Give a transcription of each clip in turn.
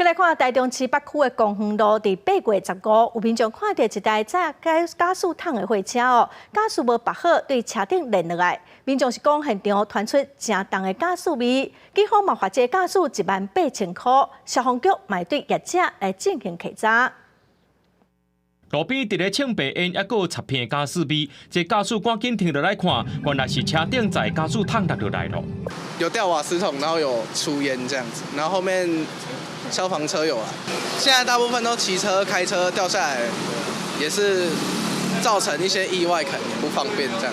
來看台中市北區的公園路，佇8月15，有民眾看著一台載瓦斯桶的貨車哦，瓦斯無縛好，對車頂連落來。民眾是講現場傳出誠重的瓦斯味，警方嘛罰這駕駛18,000箍，消防局嘛對業者來進行稽查。路邊佇咧衝白煙，猶閣有插片的瓦斯味。這駕駛趕緊停落來看，原來是車頂載瓦斯桶落落來囉。有掉瓦斯桶，然後有出煙這樣子，然後後面消防車有來。現在大部分都騎車、開車掉下來，也是造成一些意外，可能也不方便這樣。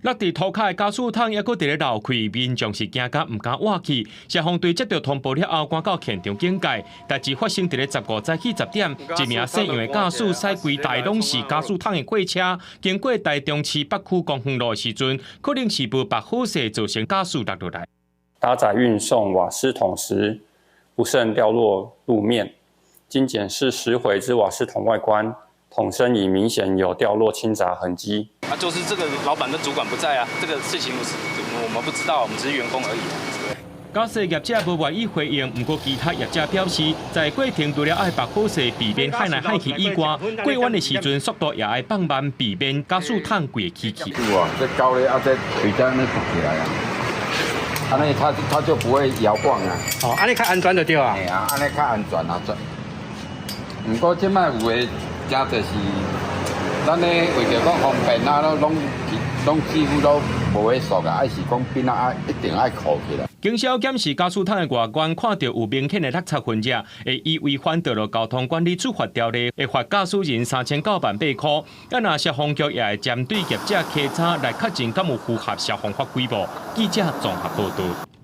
落佇塗跤的瓦斯桶，猶閣佇咧漏氣，民眾是驚甲毋敢倚去。消防隊接到通報了後，趕到現場警戒。代誌發生佇咧15早起10點，一名姓楊的駕駛駛規台攏是瓦斯桶的貨車，經過台中市北區公園路的時陣，可能是無縛好勢，造成瓦斯落落來。搭載運送瓦斯桶時，不慎掉落路面。經檢視石毀之瓦斯桶外觀，桶身已明顯有掉落傾砸痕跡。啊，就是這個老闆跟主管不在啊，這個事情我們不知道，我們只是員工而已。瓦斯業者無願意回應，毋過其他業者表示，在過程除了愛縛好勢，避免害來害去以外，過彎的時陣速度也愛放慢，避免瓦斯桶規个起去。有啊，這高咧啊，這腿這樣舉起來啊，按呢它就不會搖晃啊。哦，按呢較安全就對啊。嘿啊，按呢較安全啊。毋過這擺有的誠濟是，咱咧為著講方便啊，攏攏攏幾乎都無咧鎖啊，抑是講邊仔愛一定愛扣起來。警消檢視瓦斯桶的外觀，看著有明顯的落漆痕跡，會依違反道路交通管理處罰條例，會罰駕駛人3000到18,000箍。啊，若消防局也會針對業者稽查來確認敢有符合消防法規無。記者綜合報導。